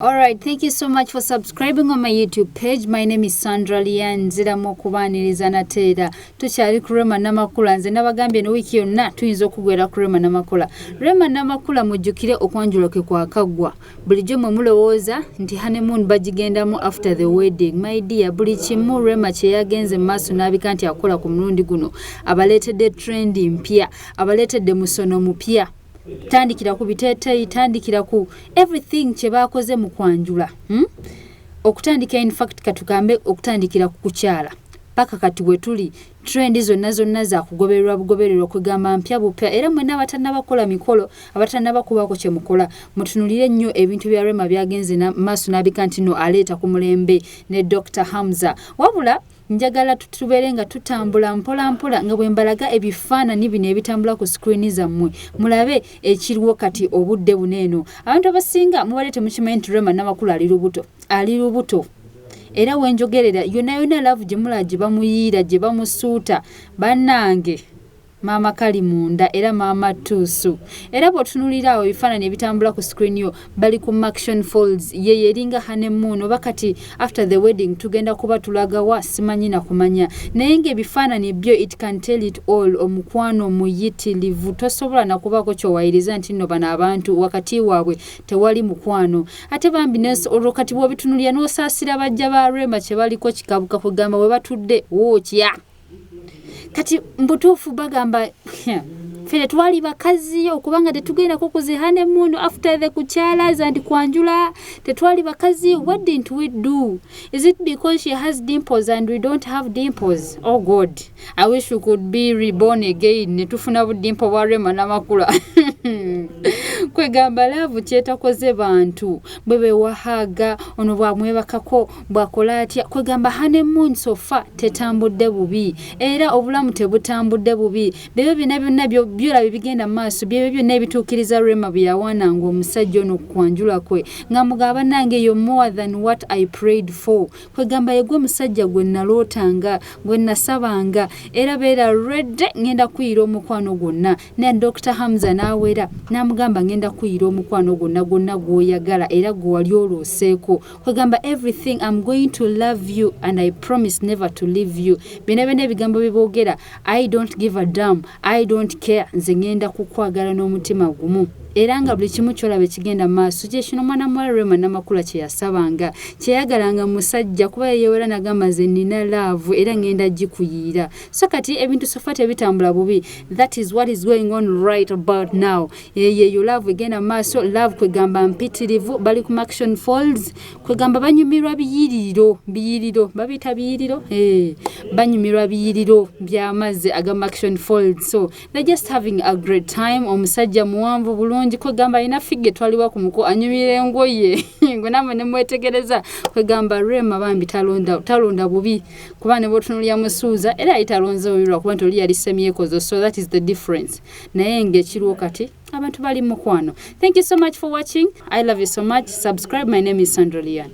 Alright, thank you so much for subscribing on my YouTube page. My name is Sandra Lian. Nziramu okubaaniriza nate era tukyali ku Rema Namakula. Nze nabagambye no wiiki yonna tuyinza okugwera ku Rema Namakula. Rema Namakula, mujjukire okwanjula kwe kwakaggwa. Bulijjo mwe mulowooza nti honeymoon bagigendamu after the wedding. My dear, buli kimu Rema kye yagenze mu maaso n'abika nti akola ku mulundi guno, abaleetedde trend mpya, abaleetedde musono mupya. Tandikira ku biteeteeyi, tandikira ku everything kye baakoze mu kwanjula, Okutandika, infact katugambe okutandikira ku kukyala paka kati we tuli, trend zonna zonna zakugobererwa bugobererwa, kwegamba mpya bupya. Era mwenna abatannaba mikolo, abatannaba kubaako kye mukola, mutunulire nnyo ebintu bya Rema byagenze maaso n'abika nti no aleeta ku mulembe ne Dr Hamza. Wabula njagala tubeere nga tutambula mpola mpola nga bwe mbalaga ebifaananyi bino ebitambula ku screen zammwe, mulabe ekiriwo kati obudde buno eno. Abantu abasinga mubadde temukimanyi nti Rema Namakula ali lubuto, ali lubuto. Era wenjogerera yonna yonna love gye mulaba gye bamuyiira, gye bamusuuta, bannange, maama kali munda era maama tuusu. Era bw'otunuulira awo ebifaananyi ebitambula ku screen yo, bali ku Murchison Falls, ye yeringa honeymoon oba kati after the wedding tugenda kuba tulagawa simanyi na kumanya. Naye ng'ebifaananyi byo, it can tell it all. Omukwano muyitirivu, tosobola nakubaako kyowayiriza nti nno bano abantu wakati waabwe tewali mukwano. Ate bambi olwo kati bw'obitunulira n'osaasira bajja ba Rema kye baliko kikabuka, kugamba bwe batudde wookya. Kati mbutuufu bagamba ffe tetwali bakazi okubanga tetugendako ku zi honeymoon after the kukyalaza nti kwanjula, tetwali bakazi. What didn't we do? Is it because she has dimples and we don't have dimples? Oh God, I wish we could be reborn again ne tufuna bu dimple bwa Rema Namakula. Kwegamba love kyetakoze bantu bwe bewahaga ono bwamwebakako bwakola atya. Kwegamba honeymoon so far tetambudde bubi era obulamu tebutambudde bubi. Byebyo byonna byonna byolaba bigenda mu maaso, byebyo byonna ebituukiriza Rema bye yawaananga omusajja ono kwanjula kwe nga mugamba, "Bannange, yo more than what I prayed for." Kwegamba yegwe musajja gwe nalootanga, gwe nasabanga, era beera ready, ngenda kuyira omukwano gwonna. Ne Dr Hamza n'awera n'amugamba, "Ngenda kuyira omukwano gwonna gwonna gw'oyagala era gwe wali olooseeko." Kwegamba everything, I'm going to love you and I promise never to leave you. Byonna byonna ebigambo byeboogera, I don't give a damn, I don't care, nze ngenda kukwagala n'omutima gumu. Era nga buli kimu kyolaba ekigenda mu maaso kyekino omwana muwala Rema Namakula kye yasabanga, kyeyagalanga musajja, kuba yeyewera nagamba, "Nze nina love era ngenda gikuyiira." So kati ebintu so far tebitambula bubi. That is what is going on right about now. Yeyo love egenda mu maaso, love kwegamba mpitirivu. Bali ku Murchison Falls, kwegamba banyumirwa biyiriro, biyiriro babiyita biyiriro, banyumirwa biyiriro by'amazzi aga Murchison Falls. So they're just having a great time. Omusajja muwanvu bulungi, kwegamba alina figure etwalibwa ku muko, anyumira engoye gwe namwe nemwetegereza. Kwegamba Rema bambi talonda, talonda bubi, kuba ne bwotunulya musuuza era yali talonze bubi lwakuba nti oli yali semyekozo. So that is the difference. Naye ng'ekiriwo kati abantu bali mukwano. Thank you so much for watching. I love you so much. Subscribe. My name is Sandra Lian.